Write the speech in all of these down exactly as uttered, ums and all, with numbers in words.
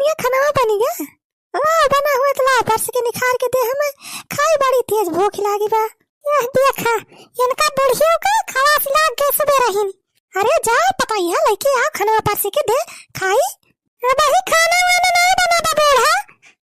ये खनवा बनी गा? वाह, बना हुआ तो ला, परस के निखार के दे हमें, खाई, बड़ी तेज भूख लागी बा। यह देखा, इनका बुढ़ियो का खवास लाग गए सुबह रहीन। अरे जाओ, पतैया लइके आओ, खनवा परस के दे, खाई। अबहीं खाना वाना नाहीं बना बा बूढ़ा,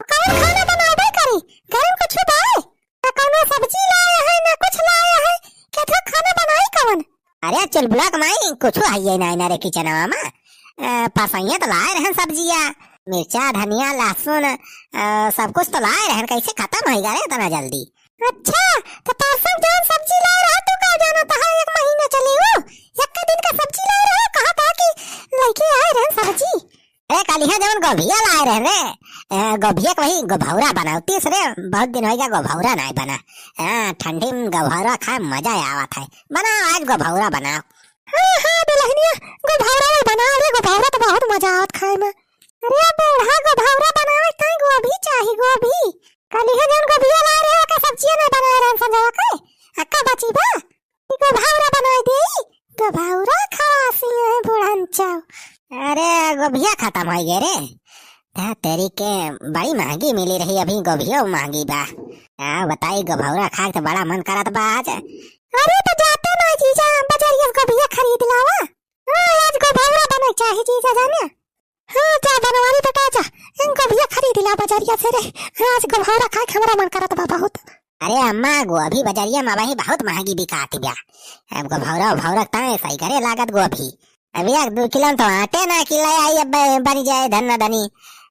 कौन खाना बनाबे करी? घर में कुछ बाय? ना कौनो सब्जी लाए है, ना कुछ लाए है, केथो खाना बनाई कौन? अरे चुलबुला के माई, कुछ हइये नाहीं ना रे किचनवा में। अ, पसैया तो लाए रहन सब्जिया, मिर्चा, धनिया, लहसुन, अ, सब कुछ तो लाए रहन, कैसे खतम होइ गा रे इतना जल्दी? अच्छा, तो परसों जौन सब्जी लाए रहा, तू का जाना तहा एक महीना चली हो? एक दिन का सब्जी लाए रहा, कहा था कि लइके आए रहन सब्जी। अरे, कालिहा जवन गोभिया लाए रहे रे, ए, गोभिया के वही गोभौरा बनावतीस रे, बहुत दिन होइगा गोभौरा नाहीं बना। हाँ, ठंडी में गोभौरा खाए में मजा आवत है। बनाओ आज गोभौरा बनाओ। हाँ, हाँ, दुलहनिया, गोभौरा में बनाओ रे, गोभौरा तो बहुत मजा आवत खाए में। अरे बूढ़ा, गोभौरा बनावे ताई गोभी चाही, गोभी। कालिहा जवन गोभिया लाए रहे, ओके सब्जिया नाहीं बनाए रहे संजवा के। अक्का बची बा? गोभौरा बनाई देई, गोभौरा खवासी है बुढ़न चाव। अरे, गोभिया खतम होइ गए रे। ता तेरी के बड़ी महँगी मिली रही, अभी गोभियो महँगी बा। आ, बताई, गोभौरा खाए के तो बड़ा मन करत बा आज। अरे, तो जाते ना जीजा, बजरिया से गोभिया खरीद लावा। हाँ, आज गोभौरा बने चाही जीजा जाने। हाँ, जा बनवारी बेटा, जा, इन गोभिया खरीद ला बजरिया से रे। हाँ, आज गोभौरा खाए के हमरा मन करत बा बहुत। अरे अम्मा, गोभी बजरिया में अबही बहुत महँगी बिकात बा। अब गोभौरा, गोभौरा ताए सही करे लागत गोभी। अब एक दो किलो तो आटे ना कि ले आई, अब बनी जाए धन्ना धनी।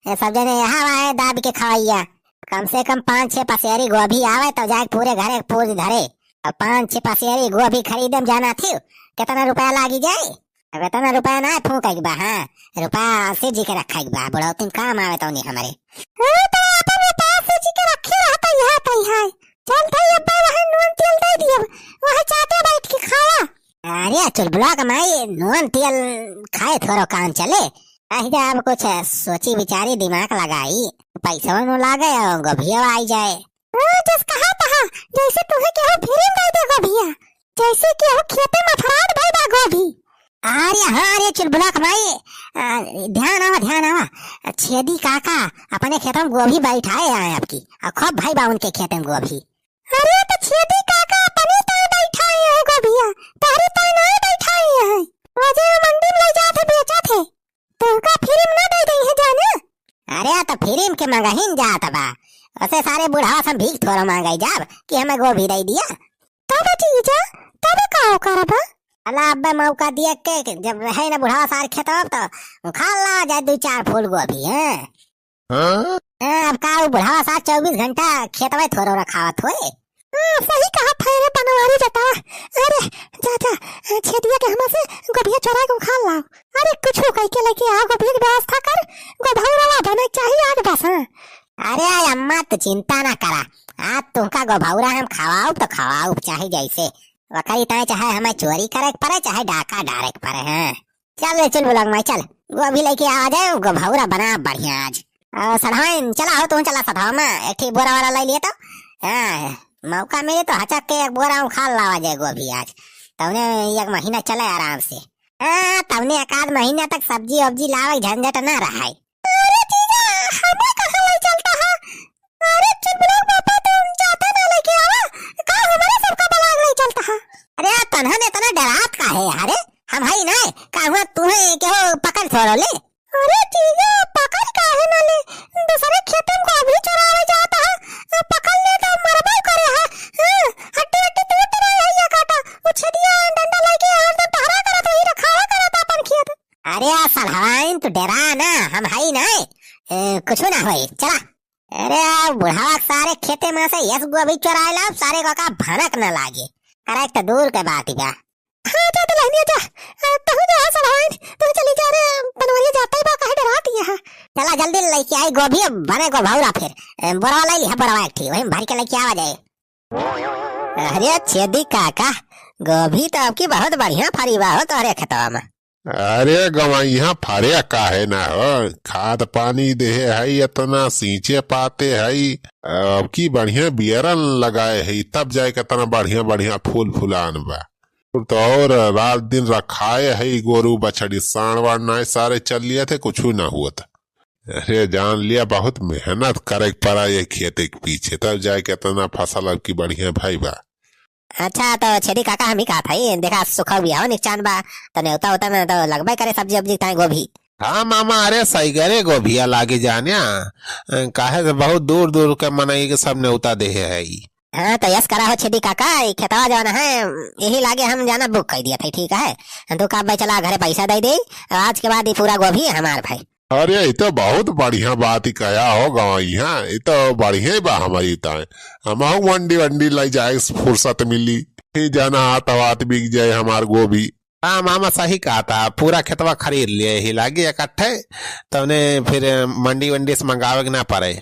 ये सब जने यहाँ आए दाब के खवाइया। कम से कम पाँच छह पसेरी गोभी आवे तो जाए पूरे घरे पूरी धरे। अब पाँच छह पसेरी गोभी खरीदे में जाना थी, कितना रुपया लागी जाए? अब इतना रुपया ना फूंके के बा, हाँ। रुपया आशीष जी के रखे के बा, बुढ़ौती में काम आवे तौनी हमरे। हाँ, तो अपन रुपया आशीष जी के रखे रहता यहाँ तई है। चल भाई, अब वहाँ नून तेल दे दिए, वहाँ चाटे बैठ के खाया। अरे चुलबुला के माई, नून तेल खाए थोड़ो काम चले। अहि जा, अब कुछ सोची विचारी दिमाग लगाई, पैसवा नु लागे और गोभियो आई जाए। हाँ, जस कहा तहा, जैसे तुम्हें केहू फ्री में दे दे गोभिया, जैसे केहू खेते में फरार भई बा गोभी। अरे हाँ, अरे चुलबुला के माई, आ, ध्यान आवा, ध्यान आवा। छेदी काका अपने खेत में गोभी बैठाए आए आपकी, और खूब भई बा उनके खेत में गोभी। अरे तो छेदी काका अपने ताए बैठाए हैं गोभिया, तहरी ताए नाहीं बैठाए हैं। रोजे वो मंडी में ले जात है, बेचत है। तुमका फ्री में ना दे दे है जाने। अरे तो फ्री में के मंगहिन जात बा, उसे सारे बुढ़ावा से भीख थोड़ा मांगे जाब कि हमें गोभी दे दिया। तब जीजा, तब का करबा? अला अब्बे मौका दिया के, के जब रहे ना बुढ़ावा सार खेतवा तो उखाड़ ला जाए दो चार फूल गोभी, हैं? हाँ? हाँ, अब का उ बुढ़ावा सार चउबीस घंटा खेतवा थोड़ो रखावत होए? हाँ, सही कहत है रे बनवारी बेटा। अरे, जा, जा, छेदिया के हमा से गोभिया चोरा के उखाड़ लाओ। अरे, कुछ कह के लेके आओ, गोभिया की व्यवस्था कर, गोभौरवा बने चाहिए आज बस, हाँ। अरे अम्मा, तू चिंता ना करा, आज तुमका गोभौरा हम खवाउब तो खवाउब, चाहे जैसे। वकरी ताए चाहे हमें चोरी करे के पड़े, चाहे डाका डारे के पड़े, हैं। चल रे, चुलबुला के माई, चल। गोभी लेके आ जाए, गोभौरा बना बढ़िया आज। आ, सधाइन, चला हो, तू चला सधावा में, एक ठी बोरा वाला ले लिए तो। हाँ, मौका मिले तो हचक के एक बोरा उखाड़ लावा जाए गोभी आज। तौने एक महीना चले आराम से। हाँ, तौने एक आध महीना तक सब्जी वब्जी लावे के झंझट ना रहे। अरे जीजा, हमें कहाँ ले चलता है? अरे चुलबुला के पापा, तुम जाता ना लेके आवा, का हमारे सबका बलाग ले चलता है? अरे तन्हन इतना डरात काहे है रे? हम हई ना, का हुआ तुम्हें केहू पकड़ छोड़ो ले? अरे जीजा, पकड़ काहे ना ले? दूसरे खेते में गोभी चोरावे जाता है, पकड़ ले तो मरबे करे है। हाँ, हड्डी हड्डी टूट रही है ये काटा। वो छेदिया डंडा लेके हरदम पहरा करत वही रखावा करत अपन खेत। अरे आ सढ़वाइन, तू डरा ना, हम हई ना, ए, कुछ ना होई, चला। अरे आ बुढ़ावा के सारे खेते में से यस गोभी चोराए ला, सारे को का भनक न लागे। अरे एक तो दूर के बात ही बा। हाँ, जा दुलहनिया जा, ए, तहु जा सढ़वाइन, तहु चली जा रे, बनवरिया जाता ही बा, काहे डरात ही है। चला जल्दी लेके आई गोभी, बने गोभौरा फिर, ए, बोरवा ले लिहा, बोरवा एक ठी, वहीं भर के लेके आवा जाए। अरे छेदी काका, गोभी तो आपकी बहुत बढ़िया फरी बा हो तोहरे खेतवा में। अरे गवैया, फरे काहे ना हो, खाद पानी देहे हई, इतना सींचे पाते हई, अबकी बढ़िया बियरन लगाए हई, तब जाए के इतना बढ़िया बढ़िया फूल फुलान बा। तो और रात दिन रखाए हई गोरू बछड़ी, साँड़ वाण नाय सारे चल लिए थे, कुछ ना हुआ था। अरे जान लिया, बहुत मेहनत करे के पड़ा ये खेती के पीछे, तब जाए के इतना फसल अब की बढ़िया भई बा। अच्छा, तो छेदी काका, हम ही कहत हई, देखा, सुखा बियाह निकचान बा, तो नेवता होता में तो लगबे करे सब्जी उब्जी ताए गोभी। हाँ मामा, अरे सही करे गोभिया लागे जाने, काहे से बहुत दूर दूर के मनई के सब नेवता देहे है ई। हाँ, तो यस करा हो छेदी काका, ई खेतवा जौन है, यही लागे हम जाना बुक कर दिया था, ठीक है? हम तो कहा, "भाई चला घरे पैसा दे दे, और आज के बाद ये पूरा गोभी हमार भाई।" अरे, ई तो बहुत बढ़िया बात ही कहा हो गवैया, ई तो बढ़िया ही बा हमारी ताए। हमहू मंडी वंडी ले जाए फुर्सत मिली, फिर जाना हाथ हाथ बिक जाए हमार गोभी। हाँ मामा, सही कहा था, पूरा खेतवा खरीद लिए ही लागे इकट्ठे, तौने फिर मंडी वंडी से मंगावे के ना पड़े।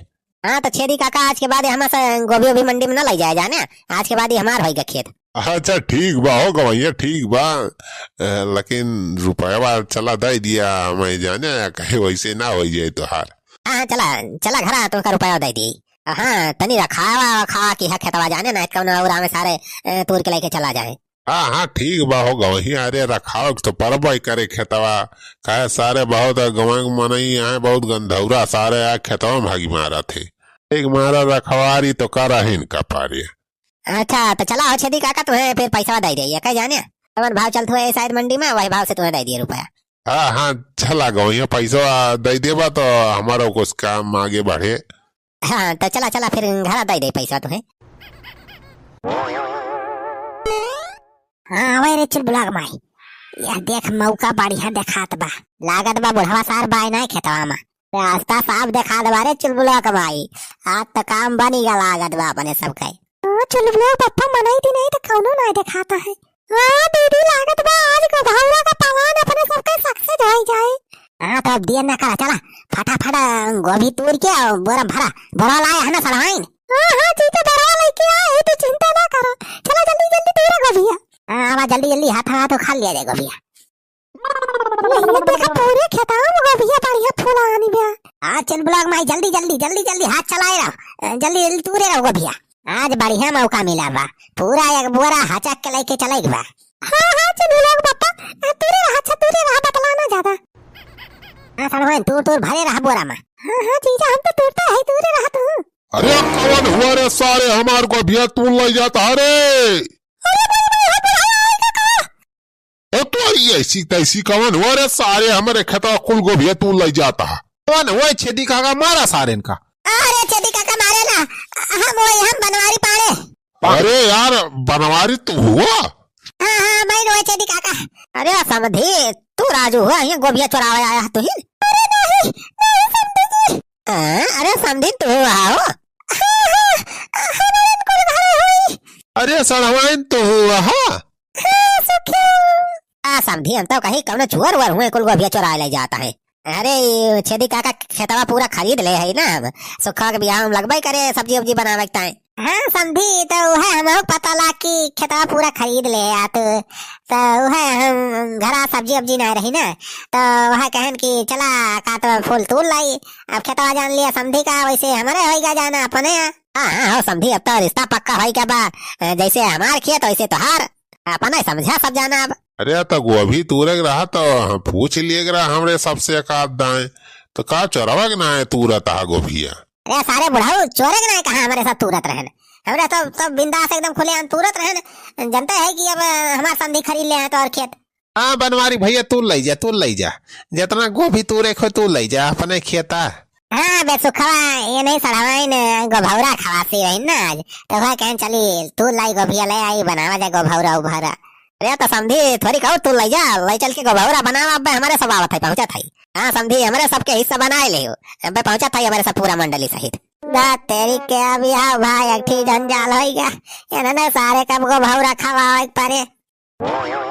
हाँ, तो छेदी काका, आज के बाद हमार से गोभी ओभी मंडी में ना ले जाए जाने, आज के बाद ये हमार होइगा खेत। अच्छा, ठीक बा हो गवैया, ठीक बा। अ, लेकिन रुपया चला दे दिया, मैं जाने या कहे वैसे ना हो जाए तोहार। हाँ, हाँ, चला, चला घरा, तुमका रुपया दे दी। हाँ, तनी रखावा, खावा की है खेतवा जाने, ना कौन और आवे सारे, अ, तूर के लेके चला जाए। हाँ, हाँ, ठीक बा हो गवैया, अरे रखावा तो परबे करे खेतवा, काहे सारे बहुत गवैया मनई आए, बहुत गंधौरा सारे आ खेतवा में भागी मारा थे। एक मारा रखवारी तो करा ही इनका पारे। अच्छा, तो चला हो छेदी काका, तुम्हें फिर पैसा दे दे, ये कह जाने, कौन भाव चलत हुए शायद मंडी में, वही भाव से तुम्हें दे दिए रुपया। हाँ, हाँ, चला गवैया, पैसा दे देबा तो हमारा कुछ काम आगे बढ़े। हाँ, तो चला, चला, फिर घरा दे दे पैसा तुम्हें। हाँ, आवे रे चुलबुला के माई, यह देख मौका बढ़िया देखात बा, लागत बा बुढ़वा सार बाय ना खेतवा में। रास्ता साफ देखा देबा रे चुलबुलवा के माई। आज त काम बनी गा लागत बा अपने सबके। ओ चुलबुलवा पप्पा मनई दी नहीं त कौनो ना देखाता है। हाँ दीदी लागत बा आज गोभौरा का पलान अपने सबके success होई जाए। हाँ तो अब देर ना करा, चला फटाफट गोभी तूर के और बोरा भरा, बोरा लाए है ना सड़वाइन? हाँ हाँ जीजा बोरा लेके आए, तू चिंता ना करा, चला जल्दी जल्दी तूरा गोभिया। हाँ आवा जल्दी जल्दी हाथ हाथ उखा लिया जाए गोभिया। ये, ये देखा, पूरे खेतवा में गोभिया बढ़िया फुलानी बा। हाँ, चुलबुला के माई, जल्दी, जल्दी, जल्दी, जल्दी हाथ चलाए रहो। अ, जल्दी, जल्दी तूरे रहो गोभिया। आज बढ़िया मौका मिला बा। पूरा एक बोरा हचक के लेके चले के बा। हाँ, हाँ, चुलबुला के पप्पा, अ, तूरे रहा, अच्छा, तूरे रहा, बतलाना ज्यादा। हाँ, सड़वाइन, तूर, तूर, भरे रहा बोरा में। हाँ, हाँ, जीजा, हम तो तूरता है, तूरे रहा तू। अरे, कौन हुआ रे सारे, हमार गोभिया तूर ले जाता है रे? अरे, भाई, भाई, हाथ बढ़ाओ, आए का करो? ओ तोरी ऐसी तैसी कवन हुआ रे सारे, हमरे खेतवा कुल गोभिया तूर ले जाता है। कवन हुआ छेदी काका, मारा सारे इनका। अरे छेदी काका मारे ना, हम वही हम बनवारी पाड़े। अरे यार बनवारी तू हुआ? हाँ हाँ मैं वही छेदी काका। अरे समधी तू राजू हुआ, यहाँ गोभिया चुरावे आया है तू ही। अरे नहीं, नहीं समधी जी। हाँ, अरे समधी तू हुआ हो? हाँ हाँ, हमारे कुल घरे हुई। अरे सड़वाइन तू हुआ हो? हाँ, सुखिया। आ, समधी, हम तो कहीं कौनो चोर वोर हुए, कुल गोभिया चोराए ले जाता है। अरे, ई छेदी काका खेतवा पूरा खरीद ले है ना, हम सुखा के बियाह में लगबे करे सब्जी उब्जी बनावे के ताई। हाँ, समधी, तो वह हमहू पता लाग कि खेतवा पूरा खरीद ले है, आ तो, तो वह हम घरा सब्जी उब्जी ना रही ना, तो वह कहन कि चला, का तो फूल तूल लाई। अब खेतवा जान लिया समधी का, वैसे हमारे होइगा जाना अपने। हाँ, हाँ, हो समधी, अब तो रिश्ता पक्का होइगा बा, जैसे हमार खेत वैसे तोहार। अपना ही समझा सब जाना अब। अरे तो गोभी तूरे के रहा तो हम पूछ लिए के रहा हमरे सबसे एक आध दाएं। तो का चोरवा के ना है तूरत हा गोभिया? अरे सारे बुढ़ऊ चोरे के ना है कहा हमरे सब तूरत रहन। हमरे सब, सब बिंदास एकदम खुलेआम तूरत रहन। जनते है कि अब हमार समधी खरीद ले हैं तो और खेत। हाँ बनवारी भैया तू ले जा, तू ले जा। जितना गोभी तूरे को तू ले जा अपने खेता। हाँ, बे सुखवा, ये नहीं सड़वाइन गोभौरा खवासी रही ना आज, तो वह कहन चली, तू लाई गोभिया ले आई, बनावा जा गोभौरा उभौरा। अरे तो समधी, थोड़ी कहू, तू ले जा, ले चल के गोभौरा बनावा, अबे हमारे सब आवत है, पहुँचत है। हाँ समधी, हमारे सबके हिस्सा बनाए ले हो, अबे पहुँचत है हमारे सब पूरा मंडली सहित। दा तेरी के अभी आओ भाई, एक ठी जंजाल होई गया, इन्होंने सारे कब गोभौरा खवावे के परे।